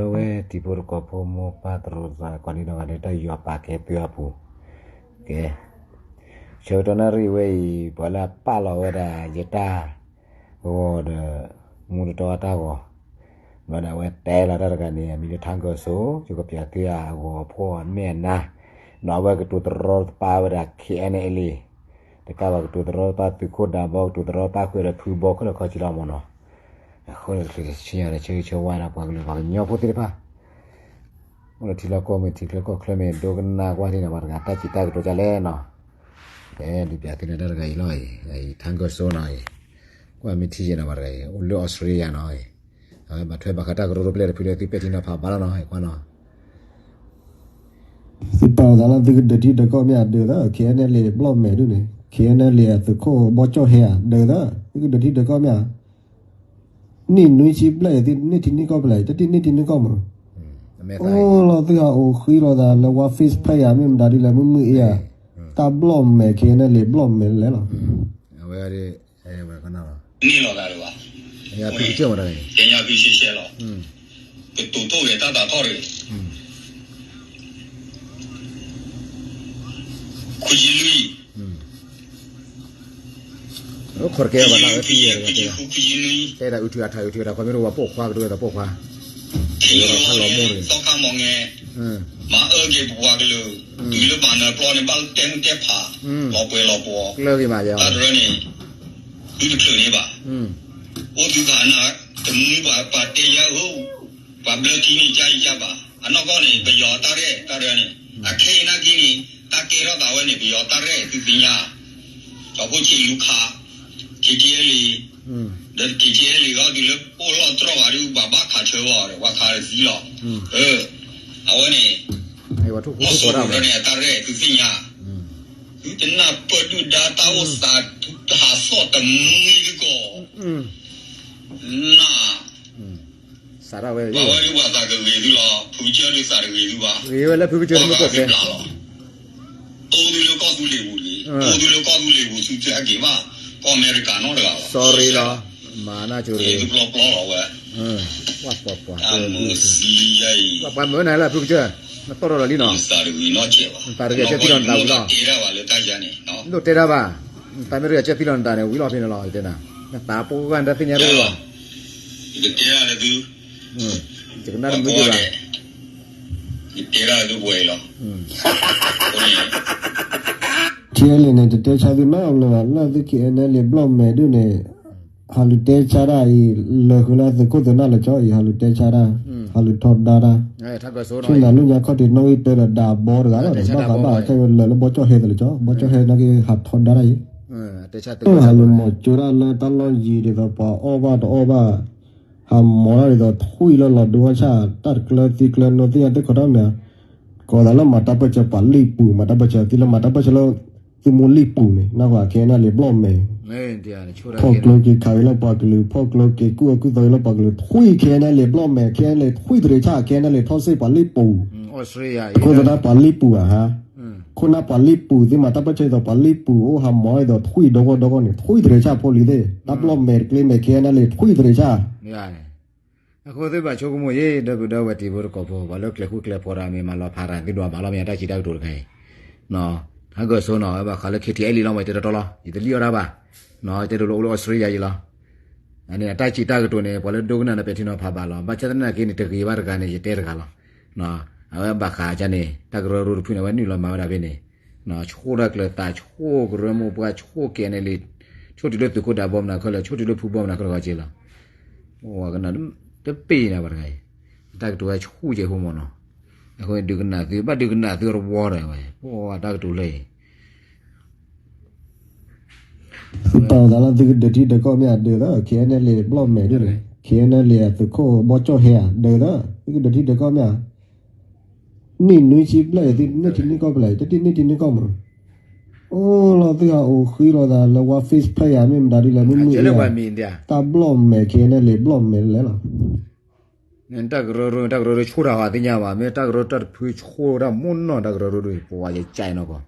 လၢဝဲတံၤဖိသကိးဖိမိၢ်ပၢ်သရိာ်သးကိးဒံနီၢ်ဂၤဒဲး တၢ်ယူးယီၣ်ပာ်ကဲသုအပူၤ, ကဲ, ဆၢကတီၢ်နၣ်ရံၣ်ဝဲအံၤ ပှၤလၢအပာ်လီၤဝဲဒၣ်ယတၢ်ဂီၤဒီး မူတတီအတၢ်ဂီၤ, ဘျီဒီးအဝဲတဲလီၤတၢ်တဂၤန့ၣ် အမံၤလၢထါကၢၢ်စိ, ယကပျးသုအဂီၤအဖှီၣ်အမဲာ်အနါ, ဒီးအဝဲကတိၤတရီတပါဝဲဒၣ် K N L A တကးဘၣ် ကတိၤတရီတပါသုးခိၣ်ဒးဘီ, ကတိၤတရီတပါဃုာ်ဒီးဖုဘီ ခဲလၢာ်ခဲဆ့လီၤမ့ၢ်နီၤ. အဃိန့ၣ် တချုးဆံးဆံးညါဒီးဆၢဂ့ၤဆၢဝါဒီးပှၤကလုာ်ပှၤကညီဖိသ့ၣ်တဖၣ်, အိၣ်လၢထံလီၢ်ကီၢ်မ့ၢ်ထံချၢကီၢ်ချၢမ့ၢ် ဒိကနၣ်ကွၢ်ထံန့ၣ် ပှၤတဂၤတၢ်စံးတၢ်ကတိၤဒ်လဲၣ်နီၤ. ကဲ, ဒုးပျးသုန့ၣ်တၢ်တဂၤအံၤလီၤအံၤ, အံၤ ထါကၢၢ်စိနီၤအံၤ, ကွၢ်မ့ၢ်ထံယဲၢ်နီၤ ပှၤတဂၤအံၤ အိၣ်လၢအီစထြ့လယါနီၤအံၤ, အဝဲဘၣ်ထွဲဘၣ်ဃးတၢ်ကရၢကရိတဖျၢၣ်ဒီးဖုလၢသုပဲာ်ထံနီၤဖးဘၣ်လီၤနီၤ ကွၢ်နီၤ. သုပာ်အသးလၢသုကဒုးထံဒုးကီၢ်မ့ၢ်ဧါ ဒုးသၢ, K N L A ဘျီၣ်မဲာ်ဒုးန့ၣ် K N L A အသုးခိၣ်ဘီကၠီၣ်ဟဲဧါ ဒုးသၢ, သုကဒုးထံဒုးကီၢ်မ့ၢ်ဧါ. နံၣ်နွံဆံဘျဲၣ်အံၤ သုန့ၢ်ထံန့ၢ်ကီၢ်ဖဲလဲၣ်, တၢ်တန့ၢ်ထံန့ၢ်ကီၢ်မး, အိၣ်လီၤသုဟးအိၣ်ဃံလီၤသးလၢဝါ Facebook ဖဲယၤ မ့ၢ်မတၤဒ်လဲၣ် မုၢ်မုၢ်အ့ၣ်ဧါ, တၢ်ဘျီၣ်မဲာ် K N L A ဘျီၣ်မဲာ်လဲၣ်လီၤ. န့ၢ်လီၤသးလၢၤဘၣ်, ကတိၤထီၣ်ဂဲၤတၢ်သးထီၣ်တဂ့ၤ, ခွံဆံလွံၢ်, ခွံဆံလွံၢ်, တဲဒၣ်အုထုးအထးအုထုးအထး ခီမ့ၢ်တဝဲပိာ်ခွါကတိၤဝဲသးပိာ်ခွါ, သီခါမီၢ်ဂဲၤ, မၤအၢက့ၤပပှၤကလုာ်, တုၤလၢမၤနၢၤပျီန့ၣ် ဘၣ်တဲမုၢ်တဲဖး, လီၤပှဲၤလီၤပှီၤ, တၢ်တရၢန့ၣ် သုတချုးန့ၢ်ဘၣ်, အိၣ်သုသးနၤ, တမူပှၤပှၤတဲယၤဧၢ, ပှၤဘျၢထံန့ၣ် ကယကဘၣ်, အနီၢ်ကီၢ်န့ၣ် ပယီၤတၢ်ရဲၣ်တၢ်ရဲၣ်န့ၣ်, အခဲအံၤနာ်က့န့ၣ် တၢ်ကဲထီၣ်သးဝဲန့ၣ် ပယီၤတၢ်ရဲၣ်သုသ့ၣ်ညါ, ကၠီဖိဆံးလူၤခး, K T L A, ဒီး K T L A ဂီၢ်တုၤလၢအိၣ်လီၢ်တြီၢ်ဘၣ်ဒုး ဘၣ်ဘၣ်ခးဆၢဂီၢ်ဒီး ပှၤခးတသံလီၤ, အဝဲန့ၣ် အီၣ်စိရိၤဒီးန့ၣ် အတၢ်ရဲၣ်သုသ့ၣ်ညါ, သုတနၢ်ပၢၢ်ဒုၣ်ဒါတၢ်အိၣ်သး တဟးသီၣ်တမံၤတကီၢ်, နၢ်, ပှၤဝဲဒုးပှၤသးကဂ့ၤသုလီၤ, ဖုကစၢၢ်ဒုးသးတဂ့ၤသုဘၣ်, ဂ့ၤဝဲလၢဖုကစၢၢ်တမုၢ်ကိးကျဲ, တိၢ်သုလၢကီၢ်သူလ့ၤပူၤတဂ့ၤ, တိၢ်သုလၢကီၢ်သူလ့ၤပူၤ သုတဟဲက့ၤဘၣ် ကီၢ်အမဲရကၤနီတဂၤဘၣ်, စီၤရ့လီၤ, မၤနၢ်ကၠိတဂ့ၤ, ပျီပျီလီၤဝဲ, ပှၤပှၤပှၤ, ပှၤပှၤမၢနၤလၢဖုကစၢၢ်, နတီၢ်ထီၣ်လီၤလံနီၤ, နသးတဂ့ၤအကၢၢ်သံလီၤနသးဝံၤလီၤ, နတတဲတၢ်ဘၣ်, နသးမ့ၢ်တဂ့ၤအကၢၢ်သံလီၤနသးန့ၣ် ဝံၤလီၤဖဲန့ၣ်လီၤ, တဲနၤ, နသးပှၢ်ဂၤနတၢ်သ့ၣ်ညါတအိၣ်လီၤ, ယကတဲဒၣ်လၢသု, ယကနၣ်တမုာ်ကဘၣ်, ယတဲဒၣ်လၢသုပှဲၤလီၤ, ထံလံၤန့ၣ် တတဲဆါသုနီတဘျီဘၣ်, လၢသု K N L A ဘျီၣ်မဲာ်ဒုးန့ၣ်, ဟးလူၤတဲဆါတၢ်အံၤ, လၢာ်ဃုာ်လၢသုးခိၣ်သုးနၢ်လၢကၠီအံၤ ဟးလူၤတဲဆါတၢ်, ဟးလူၤထီဒါတၢ်, ဆူနၤလၢညါခီၣ်ထံးနီၣ်ဂံၢ်တၢဒီးဒးဘီတဂၤလီၤ, ဘၣ်ဃးဘၣ်ခဲဝဲလၢာ်လၢဘီကၠီၣ်ဟဲသးလၢကၠီ, ဘီကၠီၣ်ဟဲနာ်က့ဟးထီဒါတၢ်အံၤ, ဟးလူၤမၤစၢၤတၢ်လၢတၢ်လီၢ်ယံၤဒ်သိးပှၤအီၣ်ဘၣ်တအီၣ်ဘၣ် ဟးမၤတၢ်ဒ်သိးထွံၣ်လၢလီၤဒိအီၣ်ဆၣ် တၢ်တကျၢၤသံကျၢၤနီၢ်သ့ၣ်ညါသ့ၣ်ခီထီၣ်မ့ၢ်ဧါ, ကိးသးလၢမၤတၢ်ပၢၢ်ဆၢပှၤလံၣ်ပူၤ, မၤတၢ်ပၢၢ်ဆၢသ့လၢမၤတၢ်ပၢၢ်ဆၢလၢ သုးမုၢ်လံၣ်ပူၤန့ၣ် နၢ်ဟူ K N L A ဘျီၣ်မဲာ်, ဖီၣ်ကျိက့ၤခးက့ၤလၢပှၤကလုာ်, ဖီၣ်ကျိက့ၤကူၣ်အၢကူၣ်သီက့ၤလၢပှၤကလုာ်, ထွံၣ် K N L A ဘျီၣ်မဲာ်, K N L A ထွံၣ်တရ့ဆၣ်, K N L A ထီၣ်စ့ၢ်ပှၤလံၣ်ပူၤ, ခိၣ်သဒၣ်ပှၤလံၣ်ပူၤဧါဟါ ခိၣ်နၢ်ပှၤလံၣ်ပူၤသ့ၣ်မၤတၢ်ပၢၢ်ဆၢဒ်သိးပှၤလံၣ်ပူၤ အိၣ်ဟးမၤဒ်သိးထွံၣ်ဒီဂီၢ်ဒီဂီၢ်န့ၣ် ထွံၣ်တရ့ဆၣ်ဖိလံၤသ့ၣ် တၢ်ဘျီၣ်မဲာ်တကျ့မဲာ် K N L A ထွံၣ်တရ့ဆၣ် အဃိသုဘၣ်ဆိကမိၣ်ယဲ ဒီပုၢ်ဒီဝဲၢ်တံၤဖိသကိးဖိ ပှၤလၢကျဲၤဃူကျဲၤဖိးတၢ်မ့ၢ်မၤလီၤဖးတၢ် သုဒွးမၤလီၤမ့ၢ်တၢ်စံးတၢ်ကတိၤတခါအံၤ ဟးဂီၤစိနီၤ ဘၣ်ဃးလၢ K T L A လီၤ မ့ၢ်တဲတီတီလီၤ ယတလံၣ်အီၣ်တၢ်ဘၣ် တဲဒိးလၢအိၣ်လၢအီစထြ့လယါယံၤလီၤ အန့ၣ်အတၢ်စံးတၢ်ကတိၤန့ၣ် ပှၤလၢဒိကနၣ်န့ၣ် ပဲာ်ထံနီၤဖးဘၣ်လီၤ ဘၣ်ဆၣ်သနာ်က့န့ၣ် တဂ့ၤဘၣ်တဂၤန့ၣ် ယတဲတဂၤလီၤ အဝဲဘၣ်ဃးကန့ၣ် တၢ်ကရၢကရိတဖုန့ၣ် အဝဲနုာ်လီၤမၤဝဲဒၣ်ဖဲန့ၣ် ဆိၣ်တၢ်ကျၢၤသး ဆိၣ်ကရၢမိၢ်ပှၢ် ဆိၣ်ကဲန့ၣ်လံ ဆိၣ်တုၤလၢသုးခိၣ်ဒးဘီမနုၤခဲလၢာ် ဆိၣ်တုၤလၢဖုဘီမနုၤခဲလၢာ်ဂီၤက့လီၤ ပှၤကနၣ်တပ့ၤနၤပှၤတဂၤအံၤ တၢ်ကတိၤဝဲဆူၣ်ကဲဖိမ့ၢ်နီၤ အဃိဒုးကနၣ်သု ဘၣ်ဒုးကနၣ်သုတဝီဒီးဝဲ ပှၤတၢ်ကတိၤလၢအံၤ သုပာ်သးလၢသုကဒုးထံဒုးကီၢ်မ့ၢ်ဧါ ဒုးသၢ K N L A ဘျီၣ်မဲာ်ဒ်န့ၣ် K N L A အသုးခိၣ်ဘီကၠီၣ်ဟဲဧါ ဒုးသၢ သုကဒုးထံဒုးကီၢ်မ့ၢ်ဧါ နံၣ်နွံဆံဘျဲၣ်အံၤ သုန့ၢ်ထံန့ၢ်ကီၢ်ဖဲလဲၣ် တၢ်တန့ၢ်ထံန့ၢ်ကီၢ်မး အိၣ်လီၤသုဟးအိၣ်ဃံလီၤသးလၢဝါ Facebook ဖဲယၤ မ့ၢ်မတၤဒ်လဲၣ် မုၢ်မုၢ်အ့ၣ် တၢ်ဘျီၣ်မဲာ် K N L A ဘျီၣ်မဲာ်လဲၣ်လီၤ တၢ်ကရၢကရိ တၢ်ကရၢကရိဆိၣ်တၢ်ဟးသ့ၣ်ညါဘၣ် မ့ၢ်တၢ်ကရၢတၢ်တဖုဆိၣ်တၢ်မ့ၢ်နီၤ တၢ်ကရၢကရိ ပဝဲယကၠဲးနီၢ်ကီၢ် မ့ၢ်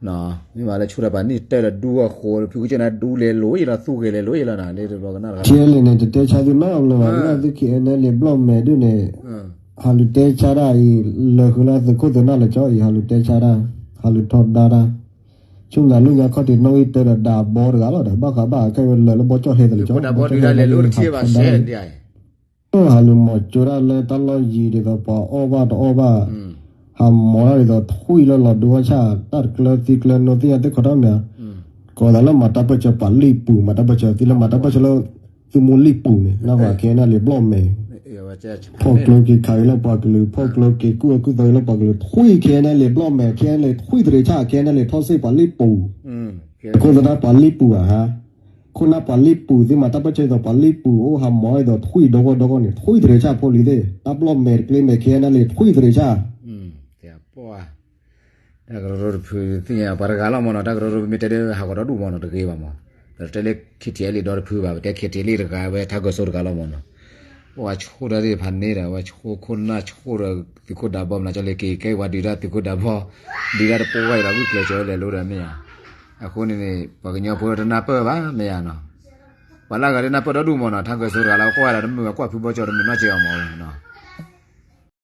မးလၢဆိၣ်တၢ်ပာ်န့ၢ်တၢ်လၢဒူအဃိ ဖုကစၢၢ်နၤဒူလဲၤလိာ်အံၤလီၤ သူၣ်ဂဲၤလဲၤလိာ်အံၤလီၤနၤ လၢတဘျီကနၣ်တဂၤ ထံလံၤန့ၣ် တတဲဆါသုနီတဘျီဘၣ် လၢသု K N L A ဘျီၣ်မဲာ်ဒ်န့ၣ် ဟးလူၤတဲဆါတၢ်အံၤ လၢာ်ဃုာ်လၢသုးခိၣ်သုးနၢ်လၢကၠီအံၤ ဟးလူၤတဲဆါတၢ်, ဟးလူၤထီဒါတၢ်, ဆိကမိၣ်လၢညါခီၣ်ထံးနီၣ်ဂံၢ်တၢဒီးဒၣ်ဘီတဂၤလီၤဒီး ဘၣ်ဃးဘၣ်အခဲအံၤလၢာ်လၢဘီကၠီၣ်ဟဲသးလၢကၠီ ဘီကၠီၣ်ဟဲလၢဟးထီဒါတၢ် ဟးလူၤမၤကၠိတၢ်လၢတၢ်လီၢ်ယံၤဒ်သိးပှၤအီၣ်ဘၣ်တအီၣ်ဘၣ်, ဟးမၤတၢ်ဒ်သိးထွံၣ်လၢလီၤဒိအီၣ်ဆၣ် တၢ်တကျၢၤသံကျၢၤနိသ့ၣ်ညါသ့ၣ်ခီတၢ်မ့ၢ်ဧါ, ကိးသးလၢမၤတၢ်ပၢၢ်ဆၢပှၤလံၣ်ပူၤ မၤတၢ်ပၢၢ်ဆၢသ့လၢမၤတၢ်ပၢၢ်ဆၢလၢ သုးမုၢ်လံၣ်ပူၤန့ၣ် နၢ်ဟူ ခဲအံၤန့ၣ်လံာ်ဘျီၣ်မဲာ် ဖီၣ်ကျိက့ၤခးက့ၤလၢပှၤကလုာ် ဖီၣ်ကျိက့ၤကူၣ်အၢကူၣ်သီက့ၤလၢပှၤကလုာ် ထွံၣ်ခဲအံၤန့ၣ်လံာ်ဘျီၣ်မဲာ် ခဲအံၤန့ၣ်လံာ်ထွံၣ်တရ့ဆၣ် ခဲအံၤန့ၣ်လံာ်ထီၣ်စ့ၢ်ပှၤလံၣ်ပူၤ, ခိၣ်သနၢ်ပှၤလံၣ်ပူၤဧါဟါ, ခိၣ်နၢ်ပှၤလံၣ်ပူၤ သုမၤတၢ်ပၢၢ်ဆၢဒ်သိးပှၤလံၣ်ပူၤ အိၣ်ဟးမၤဒ်သိးထွံၣ်ဒီဂီၢ်ဒီဂီၢ်န့ၣ် ထွံၣ်တရ့ဆၣ်ဖိလံၤသ့ၣ် တၢ်ဘျီၣ်မဲာ်တကျ့မဲာ်ခဲအံၤန့ၣ်လံာ်ထွံၣ်တရ့ဆၣ် တၢ်ကရၢကရိတဖုသ့ၣ်ညါ ပှၤတဂၤလီၤမ့ၢ်နီၤ တၢ်ကရၢကရိပမ့ၢ်တဲဒီးဟးဂီၤဒီဒူၣ်မ့ၢ်နီၤ တဂ့ၤဘၣ်မ့ၢ်, ပတဲလၢ ခံထံၣ်အဲလံာ်ဒီတဖုဘၣ် ပတဲ ခံထံၣ်အဲလံာ်တဂၤဝဲ ထါကၢၤစိတဂၤလီၤမ့ၢ်နီၤ, ပှၤဆိၣ်တၢ်သ့ၣ်တဖၣ်န့ၣ်ဒီး ပှၤဆိၣ်ခိၣ်နၢ်ဆိၣ်ဒီး သုးခိၣ်ဒးဘီမ့ၢ်နီၤ ကၠီလ့က့ၤ ကဲပှၤဒုးတၢ်သုးခိၣ်ဒးဘီ, ဒုးတၢ်တပိၢ်ဝဲအံၤလီၤ ဂုာ်ကျဲးစၢးဝဲလဲၤလိၤဒီးမ့ၢ်ဧါ, အဃိန့ၣ်န့ၣ် ပှၤကညီဖိတနၢ်ပၢၢ်ဘၣ်မ့ၢ်ဧါနီၤ, ပှၤလၢအဂၤဒ်နၢ်ပၢၢ်ဒီဒူၣ်မ့ၢ်နီၤ ထါကၢၤစိတဂၤလီၤ ကွၢ်ဝဲဒၣ်တမုာ်ဝဲကွၢ်ဖုဘီကၠီတမုာ်နီၢ်ကဲအီၤမ့ၢ်နီၤ